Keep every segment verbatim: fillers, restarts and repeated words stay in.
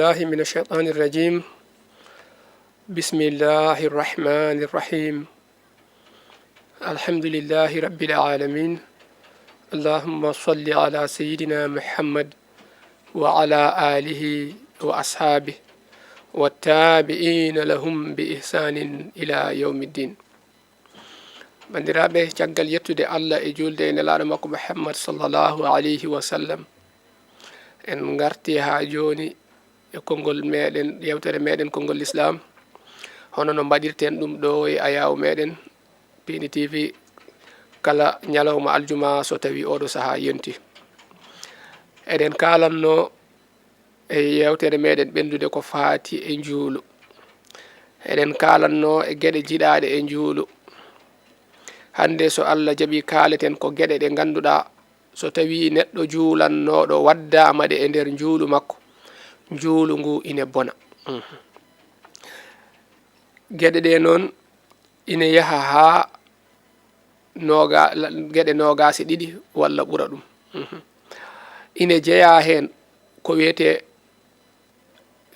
الله من الشيطان الرجيم. بسم الله الرحمن الرحيم. الحمد لله رب العالمين. اللهم صل على سيدنا محمد وعلى آله وأصحابه والتابعين لهم بإحسان إلى يوم الدين. Banndiraaɓe, caggal yettude Allah e juulde e Nelaaɗo makko Muhammad sallallahu alayhi wa sallam, en ngarti haa jooni e konngol meeɗen, yewtere meeɗen konngol Lislaam, hono no mbaɗirten ɗum ɗo e ayaawo meeɗen Piindi T V kala ñalawma aljuma so tawii oɗo sahaa yonti. Eɗen kaalanno e yewtere meeɗen ɓenndude ko faati e njuulu. Eɗen kaalanno e geɗe jiɗaaɗe e njuulu. Hannde, so Allah jaɓii, kaaleten ko geɗe ɗe ngannduɗaa, so tawii neɗɗo juulannooɗo waddaama ɗe e nder njuulu makko, njuulu ngu ine bona. Mhm. Geɗe ɗe noon ine yaha haa nooga-, la-, geɗe noogaas e ɗiɗi walla ɓura ɗum. Mhm. Ine jeyaa heen ko wiyetee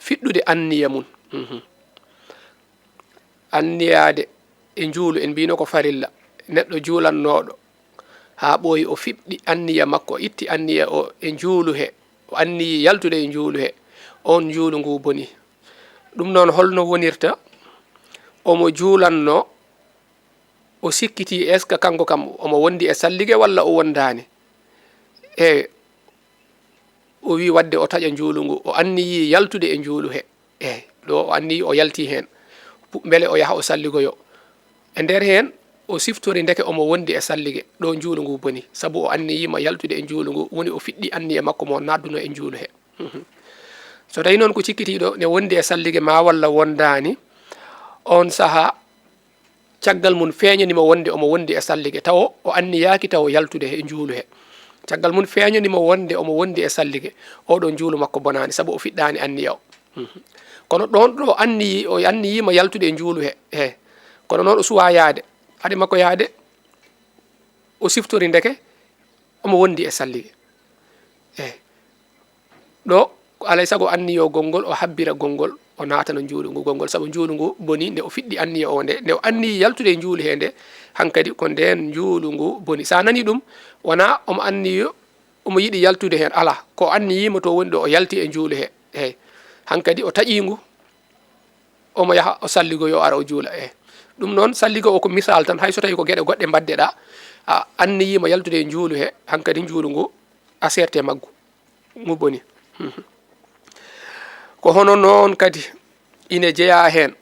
fiɗɗude anniya mum. Mhm. Anniyaade e njuulu, en mbiyno ko farilla. Neɗɗo juulannooɗo, haa ɓooyi o fiɗɗi anniya makko, o itti anniya o e njuulu he, o anniyi yaltude e njuulu he, oon njuulu ngu boni. Ɗum noon, holno wonirta? Omo juulanno, o sikkiti, est-ce que kanko kam omo wondi e sallige walla o wondaani? E o wi wadde o taƴa njuulu ngu, o anniyi yaltude e njuulu he. Eey, ɗo o anniyi o yalti heen. Pu-, mbele o yaha o salligoyo. E nder heen, o siftori ndeke omo wondi e sallige, ɗo njuulu ngu boni, sabu o anniyima yaltude e njuulu ngu, woni o fiɗɗi anniya makko mo naatduno e njuulu he. Mhm. So tawi noon ko cikkitiiɗo ne wondi e sallige ma walla wondaani, on sahaa, caggal mum feeñanimo wonde omo wondi e sallige, tawo o anniyaaki tawo yaltude he njuulu he. Caggal mum feeñanimo wonde omo wondi e sallige, oɗo njuulu makko bonaani, sabu o fiɗɗaani anniya o. Mhm. Kono ɗon ɗo anniyi, o anniyima yaltude e njuulu he, he. Kono noon o suwaa yaade. Hade makko yaade, o siftori ndeke omo wondi e sallige. Eey. Ɗo, ko alay sago anniyo gonngol, o habbira gonngol, o naatana njuulu ngu gonngol, sabu njuulu ngu boni nde o fiɗɗi anniya o nde, nde o anniyi yaltude e njuulu he nde, hankadi ko ndeen njuulu ngu boni. So a nanii ɗum, wonaa omo anniyo, omo yiɗi yaltude heen, alaa, ko o anniyima to woni ɗo o yalti e njuulu he. Eey. Hankadi o taƴii ngu, omo yaha o salligo yo ara o juula. Eey. Ɗum noon, salligo o ko misal tan, hay so tawi ko geɗe goɗɗe mbaddeɗaa, a anniyima yaltude e njuulu he, hankadi njuulu ngu a seerte maggu. Ngu boni. Ko hono noon kadi ine jeyaa heen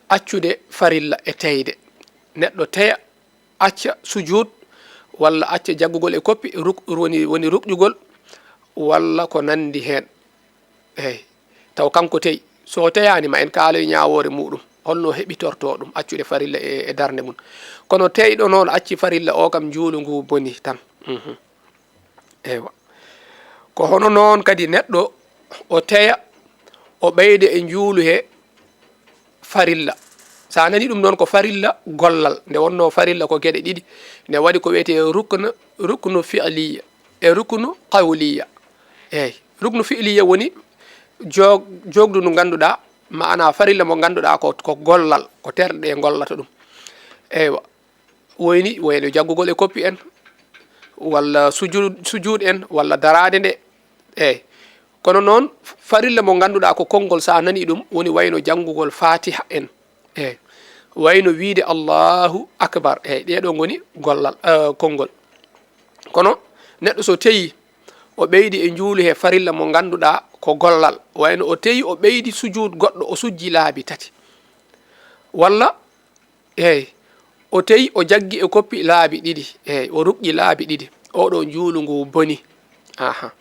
accude farilla e teyde. Neɗɗo teya, acca sujuud, walla acca jaggugol e koppi, ruk-, woni, woni rukƴugol, walla ko nanndi heen. Eey. Taw kanko teyi. So o teyaani ma en kaaloy ñaawoore muuɗum, holno heɓitortoo ɗum, accude farilla e, e darnde mum. Kono teyɗo noon acci farilla o kam, njuulu ngu boni tan. Mhm. Eywa. Ko hono noon kadi neɗɗo o teya, o ɓeyda e njuulu he farilla. So a nanii ɗum noon ko farilla gollal. Nde wonnoo farilla ko geɗe ɗiɗi. Nde waɗi ko wiyetee rukna, ruknu fi'liya e ruknu qawliya. Eey, ruknu fi'liya woni joog-, joogdu ndu ngannduɗaa, maanaa farilla mo ngannduɗaa ko, ko gollal, ko terɗe ɗe ngollata ɗum. Eywa. Wayni, wayno jaggugol e koppi en, walla sujuud, sujuud en, walla daraade nde. Eey. Kono noon, farilla mo ngannduɗaa ko konngol, so a nanii ɗum, woni wayno janngugol Faatiha en. Eey. Wayno wiide Allahu Akbar. Eey, ɗee ɗoo ngoni gollal, eh, konngol. Kono neɗɗo so teyi, o ɓeydi e njuulu he farilla mo ngannduɗaa ko gollal, wayno o teyi, o ɓeydi sujuud goɗɗo, o sujji laabi tati. Walla Eey, o teyi, o jaggi e koppi laabi ɗiɗi. Eey, o rukƴi laabi ɗiɗi. Oɗo njuulu ngu boni. Aha.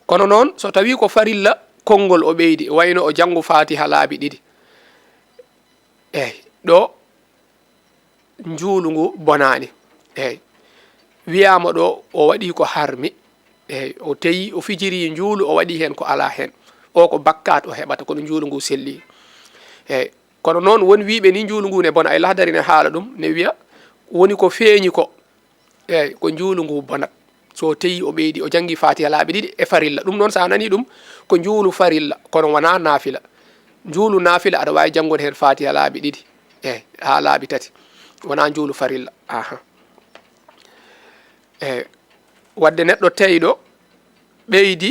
Kono noon, so tawii ko farilla konngol o ɓeydi, wayno o janngu Faatiha laabi ɗiɗi. Eey, ɗo njuulu ngu bonaani. Eey. Wiyaama ɗo o waɗii ko harmi. Eey, o teyi, o fijiri njuulu, o waɗii heen ko alaa heen. O ko bakkaat o heɓata, kono njuulu ngu selli. Eey. Kono noon, won wiiɓe ni njuulu ngu ne bona, e Lahdari ne haala ɗum, ne wiya, woni ko feeñi ko, eey, ko njuulu ngu bonat. So tawi o ɓeydi, o janngi Fatiha laabi ɗiɗi e farilla. Ɗum noon, so a nanii ɗum, ko njuulu farilla, kono wonaa naafila. Njuulu naafila, aɗa waawi janngude heen Fatiha laabi ɗiɗi, eey, haa laabi tati. Wonaa njuulu farilla. Aha. Eey. Waɗde neɗɗo teyɗo ɓeydi,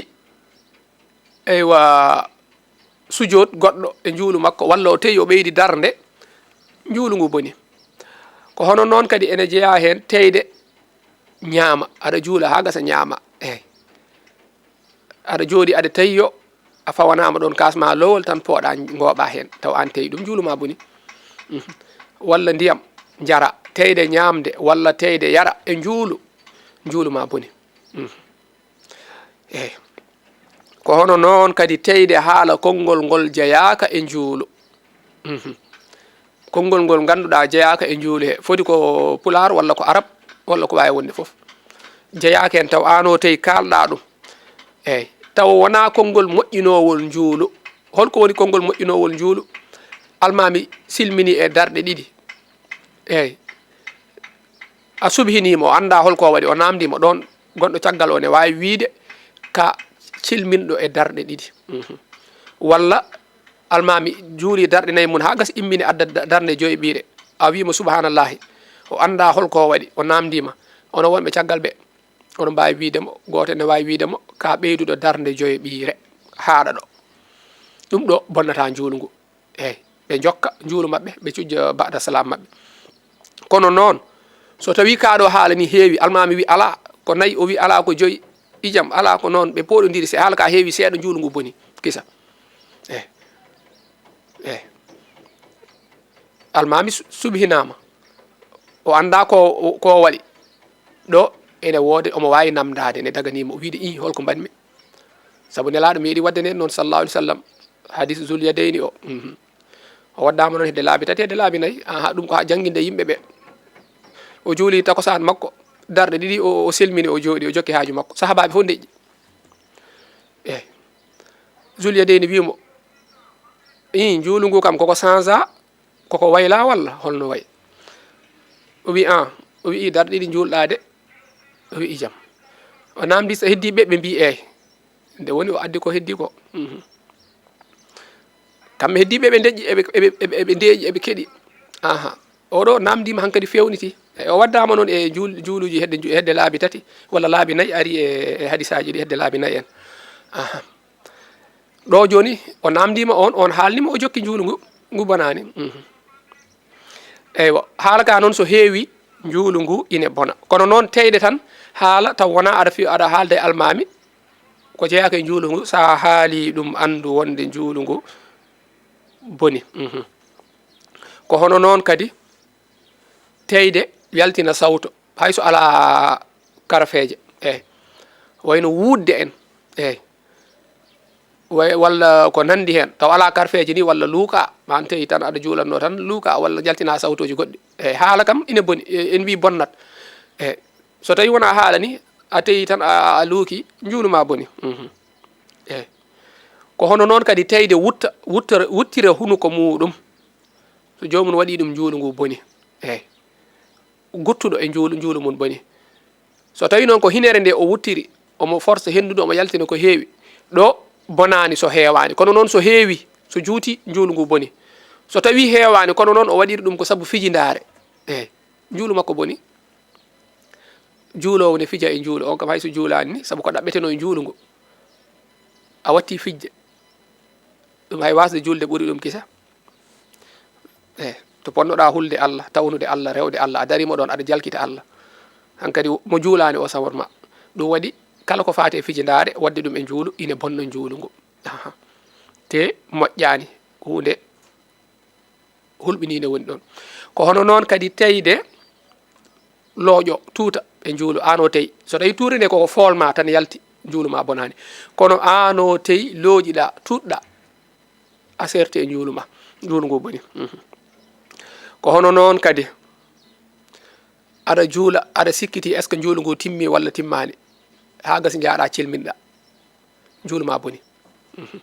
eywa, sujood goɗɗo e njuulu makko, walla o tawi o ɓeydi darnde, njuulu ngu boni. Ko hono noon kadi ene jeyaa heen teyde ñaama, aɗa juula haa gasa ñaama, eey. Aɗa jooɗi, aɗa tawi yo a fawanaama ɗoon kaas ma lowol tan pooɗa ngooɓa heen, taw aan tawi ɗum, njuulu ma boni. Mhm. Walla ndiyam njara, teyde ñaamde, walla teyde yara e njuulu, njuulu ma boni. Mhm. Eey. Ko hono noon kadi teyde haala konngol ngol jeyaaka e njuulu. Mhm. Konngol ngol ngannduɗaa jeyaaka e njuulu he, foti ko pulaar walla ko arab walla ko waawi wonde fof. Jeyaaka heen taw aan o tawi kaalɗaa ɗum. Eey. Taw wonaa konngol moƴƴinoowol njuulu. Holko woni konngol moƴƴinoowol njuulu? Almaami silmini e darɗe ɗiɗi. Eey. A subhiniima, o anndaa holko o waɗi, o naamndiima ɗoon, gonɗo caggal o ne waawi wiyde ka cilminɗo e darɗe ɗiɗi. Mhm. Walla almaami juuli darɗe nayi mum haa gasa, immini adda da-, darnde joyɓiire. A wiima, "Subhaanallaahi." O anndaa holko o waɗi, o naamndiima. Onon wonɓe caggal ɓe, oɗon mbaawi wiyde mo, gooto ene waawi wiyde mo, "Ka ɓeyduɗo darnde joyɓiire, haaɗa ɗo." Ɗum ɗo bonnataa njuulu ngu. Eey, ɓe njokka njuulu maɓɓe, ɓe cujja ba'da salaam maɓɓe. Kono noon, so tawii kaa ɗo haala ni heewi, almaami wi alaa ko nayi, o wi alaa ko joyi, ijam alaa ko noon, ɓe pooɗondiri, si haala ka heewi seeɗa, njuulu ngu boni, kisa. Eey. Eey. Almaami su-, subhinaama. O anndaa ko, ko o waɗi. Ɗo ene woodi, omo waawi naamndaade, ne daganiima, o wiide, "Ih, holko mbaɗmi?" Sabu Nelaaɗo meeɗi waɗde nde noon, sallallahu alaihi wasallam, hadis Zul Yadayni o. Mhm. O waɗdaama noon hedde laabi tati, hedde laabi nayi. Aha, ɗum ko haa jannginde yimɓe ɓe. O juuli takosaan makko, darɗe ɗiɗi, o, o selmini, o jooɗi, o jokki haaju makko. Sahaabaaɓe fof ndeƴƴi. Eey. Zul Yadayni wii mo, "Ih, njuulu ngu kam koko sansa, koko wayla walla holno wayi?" O wi, "Aan." O wi, "Darɗe ɗiɗi njuulɗaa de." O wi, "Jam." O naamndi so heddii ɓe, ɓe mbii, "Eey." Nde woni o addi ko heddii ko. Mhm. Kamɓe heddii ɓe, ɓe ndeƴƴi, eɓe, eɓe, eɓe, eɓe ndeeƴi, eɓe keɗi. Aha. Oɗo naamndiima hankadi feewniti. E, o waɗdaama noon e juul-, juuluuji hedde, hedde laabi tati, walla laabi nayi, ari e, e hadisaaji ɗi hedde laabi nayi en. Aha. Ɗo jooni, o naamndiima on, on haalni mo, o jokki njuulu ngu, ngu bonaani. Mhm. Eywa, haala ka noon so heewi, njuulu ngu ine bona. Kono noon teyde tan, haala taw wonaa aɗa fi-, aɗa haalda e almaami, ko jeyaaka e njuulu ngu, so a haali ɗum, anndu wonde njuulu ngu boni. Mhm. Ko hono noon kadi, teyde yaltina sawto, hay so alaa karafeeje, eey, wayno wuudde en, eey, way-, walla ko nanndi heen, taw alaa karafeeje ni, walla luuka, ma an tawi tan aɗa juulatnoo tan luuka, walla jaltina sawtooji goɗɗi. Eey, haala kam ine boni, e, en mbii bonnat. Eey, so tawii wonaa haala ni, a tawi tan a, a luuki, njuulu ma boni. Mhm. Eey. Ko hono noon kadi teyde wutta, wuttora, wuttira hunuko muuɗum. So joomum waɗii ɗum, njuulu ngu boni. Eey. Guttuɗo e njuulu, njuulu mum boni. So tawii noon ko hinere nde o wuttiri, omo forsa henndude, omo yaltina ko heewi, ɗo bonaani so heewaani. Kono noon so heewi, so juuti, njuulu ngu boni. So tawii heewaani, kono noon o waɗiri ɗum ko sabu fijindaare, eey, njuulu makko boni. Juuloowo ne fija e njuulu, on kam hay so juulaani ni, sabu ko ɗaɓɓetenoo e njuulu ngu. A watti fijde. Ɗum hay waasde juulde ɓuri ɗum kisa. Eey, to ponnoɗaa hulde Allah, tawnude Allah, rewde Allah, a dariima ɗoon, aɗa jalkita Allah. Hankadi mo juulaani o sawor ma. Ɗum waɗi kala ko faati e fijindaare, waɗde ɗum e njuulu, ine bonna njuulu ngu. Aha. Te moƴƴaani, huunde hulɓiniinde woni ɗoon. Ko hono noon kadi teyde looƴo tuuta e njuulu, aan o tawi. So tawii tuure nde koko fool ma tan yalti, njuulu ma bonaani. Kono aan o tawi looƴiɗaa, tuutɗaa, a seerti e njuulu ma, njuulu ngu boni. Mhm. Ko hono noon kadi, aɗa juula, aɗa sikkiti, est-ce que njuulu ngu timmi walla timmaani? Haa gasi njaaɗa cilminɗa, njuulu ma boni. Mhm.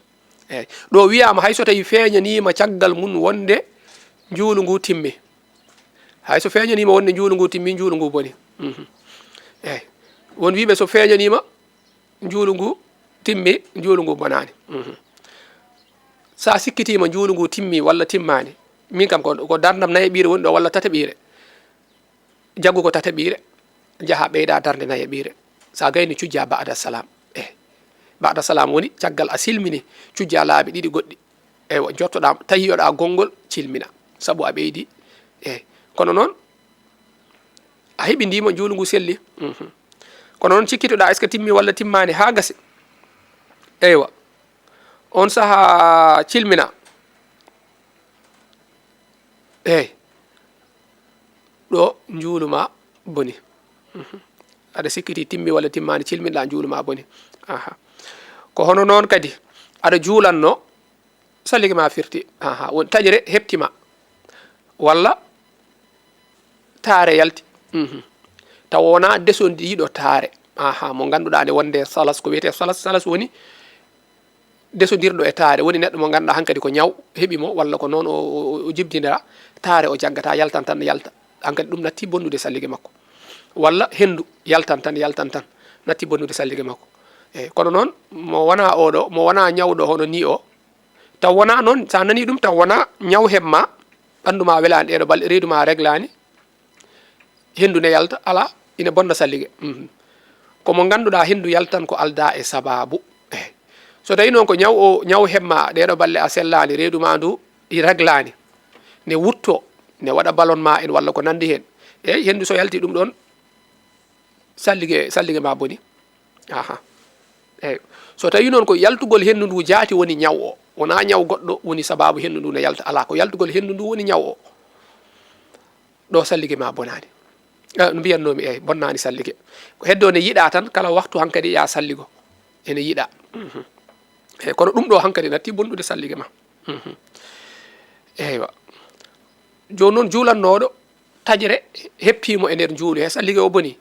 Eey. Ɗo wiyaama hay so tawii feeñaniima caggal mum wonde njuulu ngu timmi. Hay so feeñaniima wonde njuulu ngu timmi, njuulu ngu boni. Mhm. Eey. Won wiiɓe so feeñaniima, njuulu ngu timmi, njuulu ngu bonaani. Mhm. So a sikkitiima njuulu ngu timmi walla timmaani, min kam ko, ko darndam nayaɓiire woni ɗo walla tataɓiire. Jaggu ko tataɓiire, njaha ɓeyda darnde nayaɓiire. So a gayni cujja ba'da salam. Eh, ba'da salam woni caggal a silmini, cujja laabi ɗiɗi goɗɗi. Eywa, jottoɗaa, tahiyoɗaa gonngol, cilmina. Sabu a ɓeydi. Eh, kono noon, a heɓindiima, njuulu ngu selli. Mhm. Kono noon, cikkitoɗaa, est-ce que timmi walla timmaani haa gasi? Eywa. On sahaa cilmina. Eey. Ɗo njuulu ma boni. Mhm. Aɗa sikkiti timmi walla timmaani, cilminɗaa, njuulu ma boni. Aha. Ko hono noon kadi, aɗa juulanno, sallige ma firti. Aha. Won taƴre heɓti ma. Walla taare yalti. Mhm. Taw wonaa desondiiɗo taare. Aha. Mo ngannduɗaa ne wonde salas, ko wiyetee salas, salas woni desondirɗo e taare, woni neɗɗo mo ngannduɗaa hankadi ko ñaw heɓi mo, walla ko noon o, o, o jibdinira, taare o jaggata, yaltan tan yalta. Hankadi ɗum natti bonnude sallige makko. Walla henndu yaltan tan, yaltan tan, natti bonnude sallige makko. Eey, kono noon, mo wonaa oɗo, mo wonaa ñawɗo hono nii o, taw wonaa noon, so a nanii ɗum, taw wonaa ñaw heɓ ma, ɓanndu ma welaani ɗeeɗo balɗe, reedu ma reglaani, henndu ne yalta, alaa, ina bonna sallige. Mhm. Ko mo ngannduɗaa henndu yaltan ko aldaa e sabaabu. Eh. So tawii noon ko ñaw o, ñaw heɓ ma, ɗeeɗo balɗe a sellaani, reedu ma ndu i reglaani, ne wutto, ne waɗa ballonnement en walla ko nanndi heen. Eey, henndu so yalti ɗum ɗoon, sallige, sallige ma boni. Aha. Eey. So tawii noon ko yaltugol henndu ndu jaati woni ñaw o, wonaa ñaw goɗɗo woni sabaabu henndu ndu ne yalta, alaa, ko yaltugol henndu ndu woni ñaw o. Ɗo sallige ma bonaani. Ah, no mbiyatnoomi, eey, bonnaani sallige. Ko heddo ne yiɗaa tan, kala waktu hankadi ya salligo. Ene yiɗaa. Mhm. Eey, kono ɗum ɗo hankadi natti bonnude sallige ma. Mhm. Eywa. Jooni noon juulannooɗo taƴre heɓtii mo e nder njuulu he sallige o boni.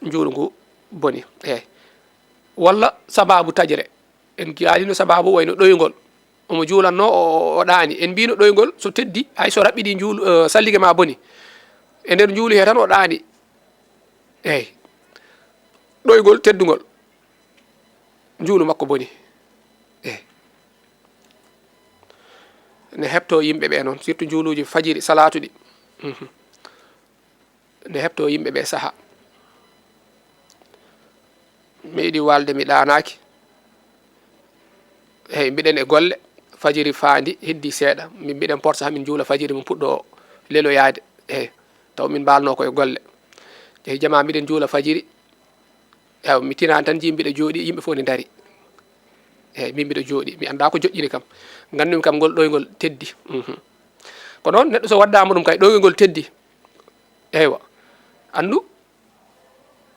Njuulu ngu boni. Eey. Walla sabaabu taƴre. En kaalino sabaabu wayno ɗoyngol. Omo juulanno, o, o, o ɗaani. En mbino ɗoyngol so teddi, hay so raɓɓiɗi njuulu, eh, sallige ma boni. E nder njuulu he tan o ɗaani. Eey. Ɗoyngol teddungol. Njuulu makko boni. Eey. Ne heɓto yimɓe ɓe noon, surtout njuuluuji fajiri, salaatu ɗi. Mhm. Ne heɓto yimɓe ɓe saha. Mi yiɗi waalde, mi ɗaanaaki. Eey, mbiɗen e golle, fajiri faandi, heddi seeɗa. Min mbiɗen porsa, hamin njuula fajiri, min puɗɗo leloyaade. Eey, taw min mbaalno ko e golle. Eey, jamaa, mbiɗen njuula fajiri. Eey, mi tinaani tan, njii mbiɗa jooɗi, yimɓe fof ne ndari. Eey, min mbiɗa jooɗi, mi anndaa ko joƴƴini kam. Nganndumi kam ngol ɗoyngol teddi. Mhm. Ko noon, neɗɗo so waddaama ɗum kay, ɗoyngol ngol teddi. Eywa. Anndu,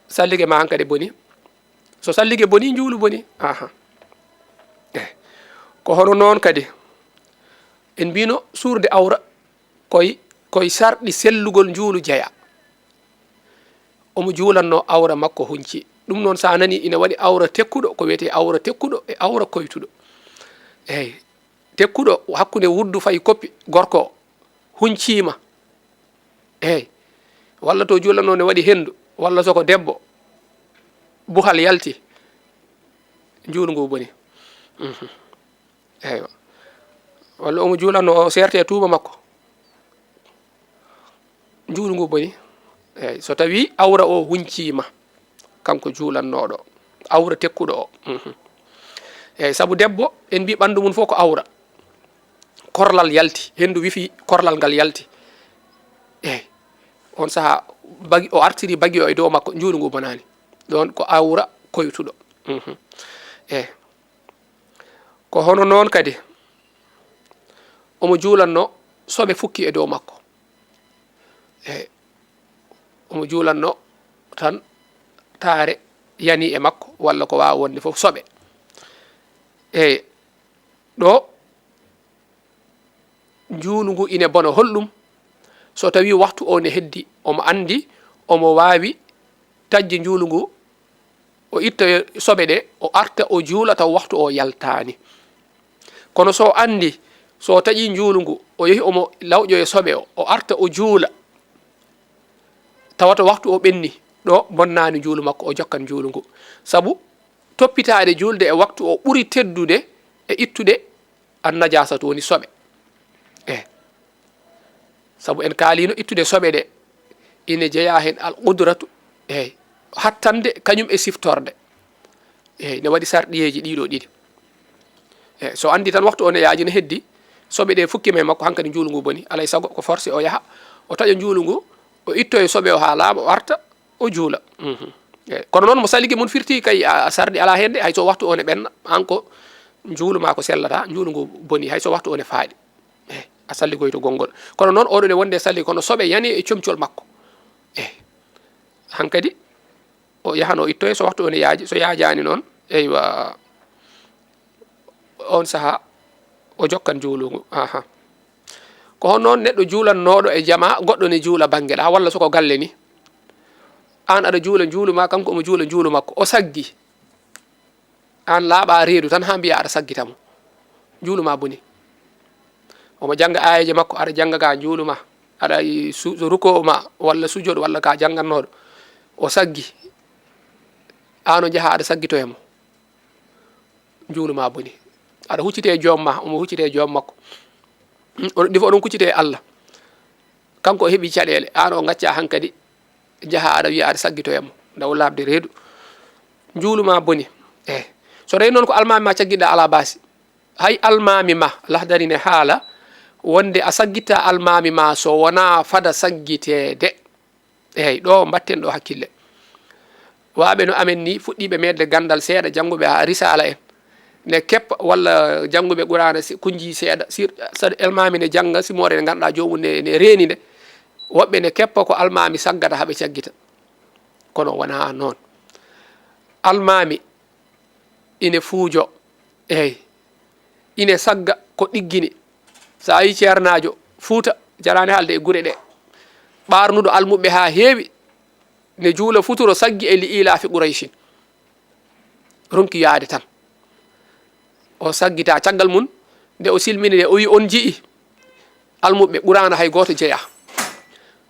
sallige ma hankadi boni. So sallige boni, njuulu boni. Aha. Eh. Ko hono noon kadi, en mbino suurde awra koy, koy sarɗi sellugol njuulu jeya. Omo juulanno awra makko hunci. Ɗum noon, so a nani ina waɗi awra tekkuɗo, ko wiyetee awra tekkuɗo e awra koytuɗo. Eey. Tekkuɗo hakkunde wuddu fayi koppi, gorko o, hunciima. Eey. Walla to juulanno ne waɗi henndu, walla so ko debbo, buhal yalti, njuulu ngu boni. Mhm. Eywa. Walla omo juulanno o seerte e tuuba makko. Njuulu ngu boni. Eey, so tawii awra o hunciima, kanko juulannooɗo, awra tekkuɗo o. Mhm. Eey, sabu debbo, en mbii ɓanndu mum fof ko awra. Korlal yalti, henndu wifi korlal ngal yalti. Eey, on sahaa, bagi, o artiri bagi o e dow makko, njuulu ngu bonaani. Ɗoon ko awra koytuɗo. Mhm. Eey. Ko hono noon kadi, omo juulanno soɓe fukki e dow makko. E omo juulanno tan taare yani e makko, walla ko waawa wonde fof soɓe. E ɗo njuulu ngu ine bona. Holɗum? So tawii waktu o ne heddi, omo anndi, omo waawi taƴde njuulu ngu, o itta soɓe ɗe, o arta, o juula taw waktu o yaltaani. Kono so o anndi, so o taƴii njuulu ngu, o yehi omo lawƴo e soɓe o, o arta, o juula, tawata waktu o ɓenni, ɗo bonnaani njuulu makko, o jokkan njuulu ngu. Sabu toppitaade juulde e waktu o ɓuri teddude e ittude an-najaasatu, woni soɓe. Eh. Sabu en kaaliino ittude soɓe ɗe, ine jeyaa heen al-qudratu, eey, hattande kañum e siftorde. Eey, ne waɗi sarɗiyeeji ɗiɗo ɗiɗi. Eey, so anndi tan waktu o ne yaaji, ne heddi, soɓe ɗe fukkima e makko, hankadi njuulu ngu boni. Alay sago ko forcé o yaha, o taƴa njuulu ngu, o ittoya soɓe o haa laaɓa, o arta, o juula. Mhm. Eey, kono noon mo saligi mum firti kay a, a sarɗi alaa heen de, hay so waktu o ne ɓenna, aan ko njuulu ma ko sellata, njuulu ngu boni, hay so waktu o ne faaɗi. Eey, a salligoyto gonngol. Kono noon oɗo ne wonde salli kono soɓe yani e comcol makko. Eey, hankadi o yahan o ittoya so waktu o ne yaaji, so yaajaani noon, eywa, oon sahaa o jokkan njuulu ngu. Aha. Ko hono noon neɗɗo juulannooɗo e jamaa, goɗɗo ne juula bannge ɗaa, walla so ko galle ni. Aan aɗa juula njuulu ma, kanko omo juula njuulu makko. O saggi. Aan laaɓaa reedu tan haa mbiyaa aɗa saggita mo. Njuulu ma boni. Omo jannga aayeeje makko, aɗa jannga ka njuulu ma. Aɗa yi su-, rukoo ma, walla sujooɗo, walla ka janngannooɗo. O saggi. Aan o njahaa aɗa saggitoya mo. Njuulu ma boni. Aɗa huccitee joom ma, omo huccitee joom makko. Oɗo ɗifo oɗon kuccitee e Allah. Kanko o heɓi caɗeele, aan o ngacca hankadi, njaha aɗa wiya aɗa saggitoya mo, ndaw laaɓde reedu. Njuulu ma boni. Eh. So tawi noon ko almaami ma caggiɗa, alaa baasi. Hay almaami ma, Lahdari ne haala wonde a saggitta almaami ma so wonaa fada saggiteede. Eey, ɗo mbatten ɗo hakkille. Waaɓe no amen ni, fuɗɗiiɓe meeɗde ganndal seeɗa, jannguɓe haa risaala en. Ne keppa walla jannguɓe Quraana si, kunji seeɗa, si, sa, almaami ne jannga, simoore nde ngannduɗaa joomum ne, ne reeni nde. Woɓɓe ne keppa ko almaami saggata haa ɓe caggita. Kono wonaa noon. Almaami ine fuujo, eey, ine sagga ko ɗiggini. So a yii ceernaajo Fuuta, jaraani haalde e gure ɗe, ɓaarnuɗo almuɓɓe haa heewi, ne juula futuro saggi e li ilaafi Qurayshin. Ronki yaade tan. O saggita caggal mum, nde o silmini nde, o wi, "On nji'i?" Almuɓɓe Quraana hay gooto jeyaa.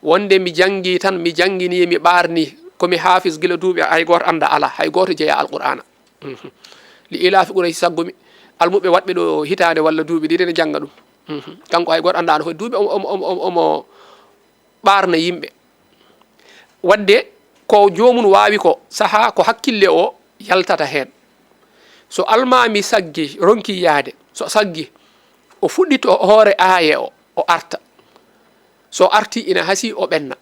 Wonde mi janngi tan, mi janngini, mi ɓaarni, ko mi haafis gila duuɓi, hay gooto annda alaa, hay gooto jeyaa Alqur'aana. Mhm. Li ilaafi Quraysh saggumi, almuɓɓe waɗɓe ɗo hitaande walla duuɓi ɗiɗi ne jannga ɗum. Mhm. Kanko hay gooto anndaano fof duuɓi omo, omo, omo, omo, omo ɓaarna yimɓe. Waɗde ko joomum waawi ko, sahaa ko hakkille o yaltata heen. So almaami saggi, ronki yaade, so saggi, o fuɗɗito hoore aaye o, o arta. So arti ina hasii o ɓenna.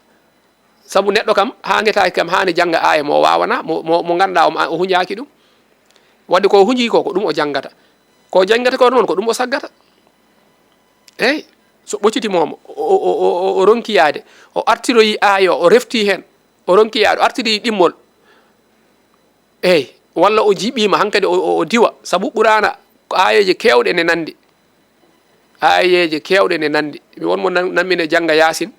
Sabu neɗɗo kam, haa ngetaaki kam, haa ne jannga aaye mo o waawana, mo, mo, mo ngannduɗaa o, o huñaaki ɗum. Waɗde ko o huñi ko, ko ɗum o janngata. Ko o janngata ko noon, ko ɗum o saggata. Eey, so ɓocitimooma, o, o, o, o, o ronki yaade, o artiroyi aayo, o refti heen, o ronki yaade, o artiroyi ɗimmol. Eey, walla o jiɓiima, hankadi o, o, o diwa, sabu Quraana ko aayeeje keewɗe ne nanndi. Aayeeje keewɗe ne nanndi. Mi won mo nan-, nanmi ne jannga Yaasin,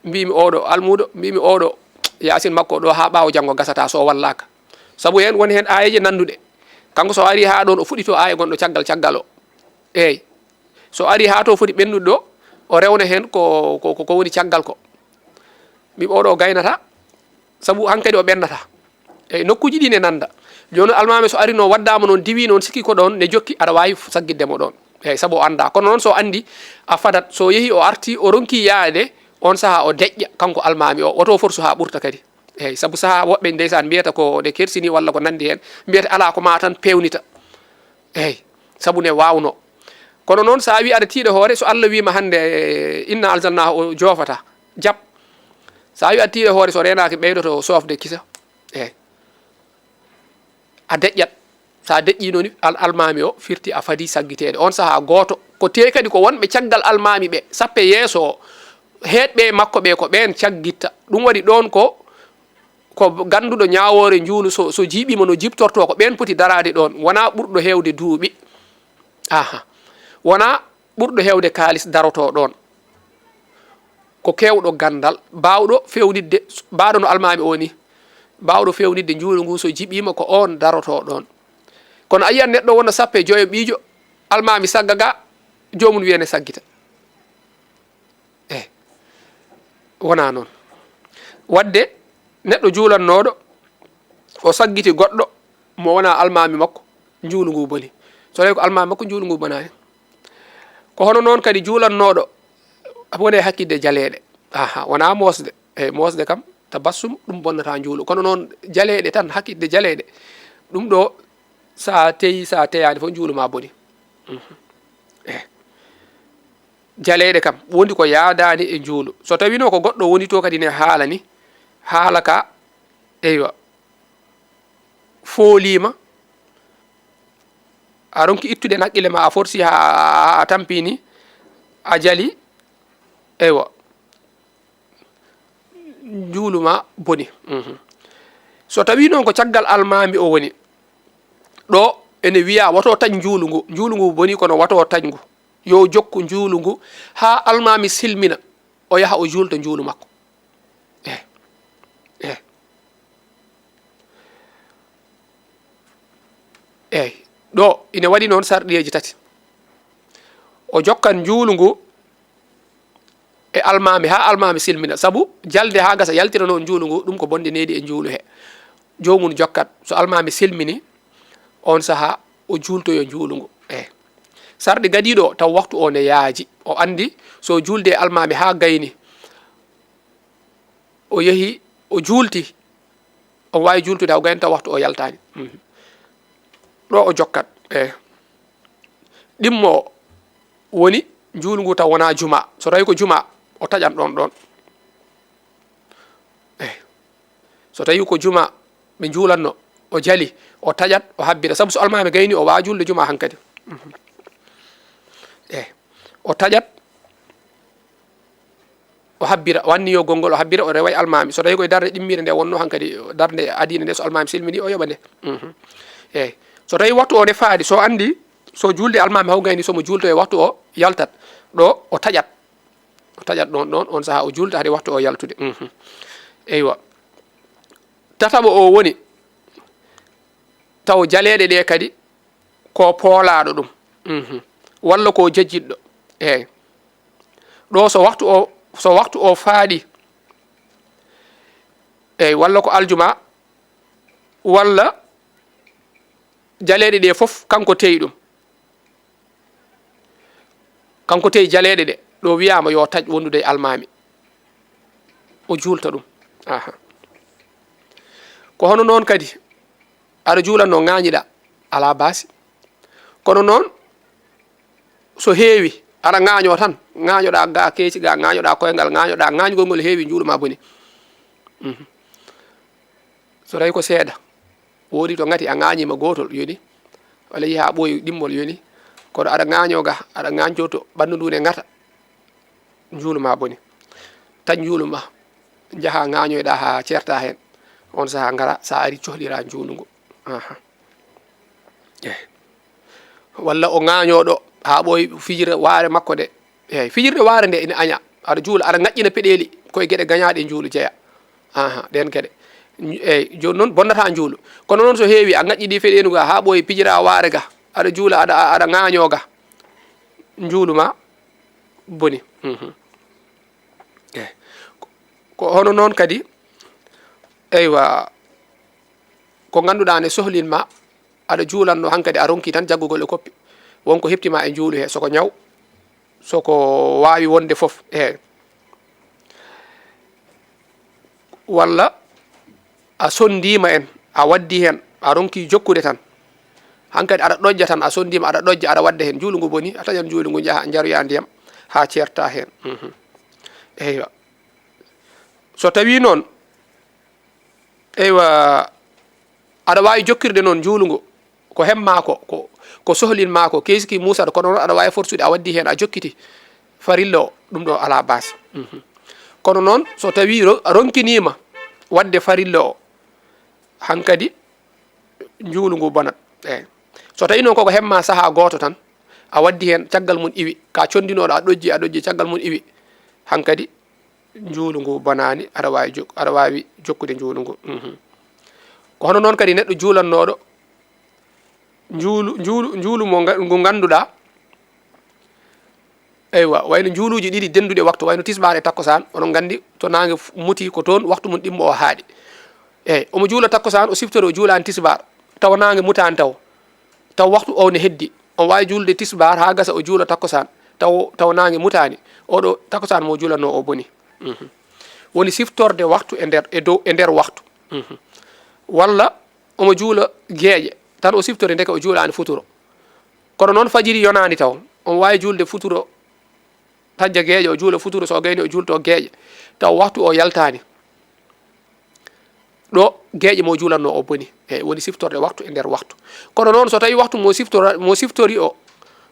mbiimi oɗo almuudo, mbiimi oɗo Yaasin makko ɗo haa ɓaawo janngo gasata so o wallaaka. Sabu heen woni heen aayeeje nannduɗe. Kanko so ari haa ɗoon, o fuɗɗito aaya gonɗo caggal caggal o. Eey. So ari haa to foti ɓennude ɗo, o rewna heen ko, ko, ko, ko woni caggal ko. Mi oɗo gaynata, sabu hankadi o ɓennata. Eey, nokkuuji ɗi ne nannda. Jooni almaami so ari noon, waddaama noon, diwi noon, sikki ko ɗoon ne jokki, aɗa waawi saggitde mo ɗoon. Eey, sabu o anndaa. Kono noon so anndi, a fadat, so yehi o arti, o ronki yaade, oon sahaa o deƴƴa, kanko almaami o, woto o forsu haa ɓurta kadi. Eey, sabu sahaa woɓɓe ndeysaan mbiyata ko ɗe kersini walla ko nanndi heen, mbiyata alaa ko ma tan peewnita. Eey, sabu ne waawno. Kono noon so a wii aɗa tiiɗa hoore, so Allah wiima hannde, eh, inna anzalnaahu o joofata, jab. So a wii aɗa tiiɗa hoore, so reenaaki ɓeydoto soofde kisa. Eey. A deƴƴat. So a deƴƴiino ni, al-, almaami o firti a fadii saggiteede. Oon sahaa gooto, ko tee kadi ko wonɓe caggal almaami ɓe, sappe yeeso o, heedɓe e makko ɓe ko ɓeen caggitta. Ɗum waɗi ɗoon ko, ko gannduɗo ñaawoore njuulu so, so jiiɓiima no jiɓtortoo ko ɓeen poti daraade ɗoon. Wonaa ɓurɗo heewde duuɓi. Aha. Wonaa ɓurɗo heewde kaalis darotoo ɗoon. Ko keewɗo ganndal, baawɗo feewnitde, mbaɗo no almaami o ni, baawɗo feewnitde njuulu ngu so jiɓiima ko oon darotoo ɗoon. Kono a yiyat neɗɗo wona sappe joyo ɓiijo, almaami sagga ga, joomum wiya ne saggita. Eh, wonaa noon. Waɗde, Neɗɗo juulannooɗo, o saggiti goɗɗo mo wonaa almaami makko, njuulu ngu boni. So tawi ko almaami makko, njuulu ngu bonaani. Ko hono noon kadi juulannooɗo woni e hakkitde jaleeɗe. Aha, wonaa moosde. Eyi, moosde kam, tabassum, ɗum bonnata njuulu. Kono noon jaleeɗe tan, hakkitde jaleeɗe, ɗum ɗo, so a teyi, so a teyaani fof, njuulu ma boni. Mhm. Eyi. Jaleeɗe kam, wondi ko yaadaani e njuulu. So tawino ko goɗɗo woni to kadi ne haala ni, haala ka, eywa, fooliima, a ronki ittude naqqile ma, a forsi haa a tampini, a jali, eywa, njuulu ma boni. Mhm. So tawi noon ko caggal almaami o woni, ɗo ene wiya wato tañ njuulu ngu, njuulu ngu boni kono wato tañ ngu. Yo jokku njuulu ngu haa almaami silmina, o yaha o juulta njuulu makko. Eyi. Eyi. Eyi. Ɗo ine waɗi noon sarɗiyeeji tati. O jokkan njuulu ngu e almaami, haa almaami silmina. Sabu jalde haa gasa yaltira noon njuulu ngu, ɗum ko bonde needi e njuulu he. Joomum jokkat, so almaami silmini, oon sahaa o juultoyo njuulu ngu. Eyi. Sarɗi gadiiɗo o, taw waktu o ne yaaji. O anndi so juulde e almaami haa gayni, o yehi, o juulti, o waawi juultude haa o gayni taw waktu o yaltaani. Mhm. Ɗo o jokkat. Eyi. Ɗimmo o woni njuulu ngu taw wonaa juma. So tawi ko juma, o taƴan ɗoon ɗoon. Eyi. So tawi ko juma ɓe njuulatno, o jali, o taƴat, o habbira. Sabu so almaami gayni, o waawaa juulde juma hankadi. Mhm. Eyi. O taƴat, o habbira, o anniyo gonngol, o habbira, o rewa e almaami. So tawi koye darnde ɗimmire nde wonno hankadi, darnde adiinde nde, so almaami silmini, o yoɓa nde. Mhm. Eyi. So tawi waktu o ne faadi, so anndi, so juulde almaami haw gayni, so mo juulto e waktu o yaltat, ɗo o taƴat. O taƴat ɗoon, ɗoon, oon sahaa o juulta hade waktu o yaltude. Mhm. Eywa. Tataɓo o woni taw jaleeɗe ɗe kadi ko poolaaɗo ɗum. Mhm. Walla ko jejjitɗo. Eyi. Ɗo so waktu o, so waktu o faaɗi, eyi, walla ko aljuma, walla jaleeɗe ɗe fof kanko teyi ɗum. Kanko teyi jaleeɗe ɗe, ɗo wiyaama yo taƴ wondude e almaami. O juulta ɗum. Aha. Ko hono noon kadi, aɗa juulatno ŋaañiɗa, alaa baasi. Kono noon, so heewi, aɗa ŋaaño tan, ŋaañoɗa ga keeci ga, ŋaañoɗa koyngal, ŋaañoɗa, ŋaañgol ngol heewi, njuulu ma boni. Mhm. So tawi ko seeɗa, woodi to ŋati a ŋaañiima gootol, yoni, walla yehi haa ɓooyi ɗimmol, yoni, kono aɗa ŋaaño ga, aɗa ŋaañco to ɓanndu ndu ne ŋata, njuulu ma boni. Taƴ njuulu ma, njaha ŋaañoyɗa haa ceerta heen, oon sahaa ngara, so a ari cohlira njuulu ngu. Aha. Eyi. Walla o ŋaaño ɗo haa ɓooyi fijira waare makko nde. Eyi, fijirde waare nde ene aña. Aɗa juula, aɗa ŋaƴƴina peɗeeli, koye geɗe gañaaɗe njuulu jeya. Aha, ɗeen geɗe. Eyi, jooni noon bonnata njuulu. Kono noon so heewi, a ŋaƴƴini feɗeenu ga haa ɓooyi pijira waare ga, aɗa juula, aɗa, aɗa ŋaaño ga, njuulu ma boni. Mhm. Eyi. Ko, ko hono noon kadi, eywa, ko ngannduɗaa ne sohlin ma, aɗa juulatno hankadi a ronki tan jaggugol e koppi. Won ko heɓti ma e njuulu he, soko ñaw, soko waawi wonde fof. Eyi. Walla a sonndiima en, a waddi heen, a ronki jokkude tan. Hankadi aɗa ɗojja tan, a sonndiima, aɗa ɗojja, aɗa wadda heen. Njuulu ngu boni, a taƴan njuulu ngu, njaha njaroya ndiyam haa ceerta heen. Mhm. Eywa. So tawii noon, eywa, aɗa waawi jokkirde noon njuulu ngu, ko hemma ko, ko, ko sohlin ma ko, keeski muusata, kono noon aɗa waawi forsude, a waddi heen, a jokkiti farilla o, ɗum ɗo alaa baasi. Mhm. Kono noon, so tawii ro-, a ronkiniima wadde farilla o, hankadi njuulu ngu bonat. Eey. So tawii noon koko hemma sahaa gooto tan, a waddi heen, caggal mum iwi, ka conndinooɗo, a ɗojji, a ɗojji, caggal mum iwi, hankadi njuulu ngu bonaani, aɗa waawi jok-, aɗa waawi jokkude njuulu ngu. Mhm. Ko hono noon kadi neɗɗo juulannooɗo, njuulu, njuulu, njuulu mo nga-, ngu ngannduɗaa, eywa, wayno njuuluuji ɗiɗi dennduɗi waktu, wayno tisbaar e takkusaan, onon nganndi to naange f-, muti ko toon waktu mum ɗimmo o haaɗi. Eyi, omo juula takkusaan, o siftori o juulaani tisbaar, tawa naange mutaani taw, taw waxtu o ne heddi, omo waawi juulde tisbaar haa gasa o juula takkusaan, taw, taw naange mutaani, oɗo takkusaan mo juulanoo o boni. Mhm. Woni siftorde waxtu e nder, e dow, e nder waxtu. Mhm. Walla omo juula geeƴe, tan o siftori ndeke o juulaani futuro. Kono noon fajiri yonaani taw, omo waawi juulde futuro, tajja geeƴe, o juula futuro, so o gayni o juulto geeƴe, taw waxtu o yaltaani. Ɗo geeƴe mo juulatnoo o boni. Eyi, woni siftorde waxtu e nder waxtu. Kono noon, so tawi waxtu mo siftora-, mo siftori o,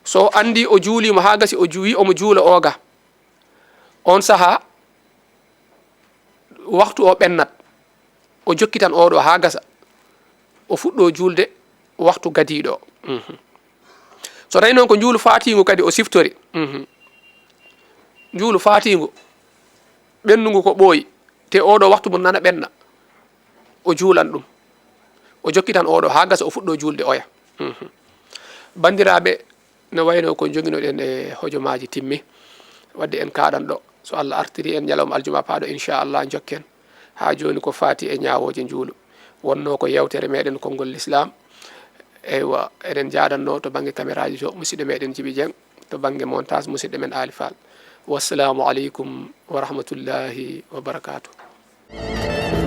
so anndi o juuliima haa gasi, o ju-, wi omo juula o ga, on sahaa, waxtu o ɓennat, o jokkitan oɗo haa gasa, o fuɗɗo juulde waxtu gadiiɗo o. Mhm. So tawi noon ko njuulu faatiingu kadi o siftori, mhm, njuulu faatiingu, ɓennungu ko ɓooyi, te oɗo waxtu mum nana ɓenna, o juulan ɗum. O jokkitan oɗo haa gasa, o fuɗɗo juulde oya. Mhm. Banndiraaɓe, no wayno ko joginoɗen e hojomaaji timmi. Wadde en kaaɗan ɗo. So Allah artiri en ñalawma aljuma paaɗo, inchallah, jokken. Haa jooni ko faati e ñaawooje njuulu. Wonnoo ko yeewtere meɗen konngol Lislaam. Eywa, eɗen njaadanno to bannge kameraaji to, musidɗo meɗen Jibi Jeŋ, to bannge montage, musidɗo men Aali Faal. Wassalaamu aleykum wa rahmatullahi wa barakaatuh.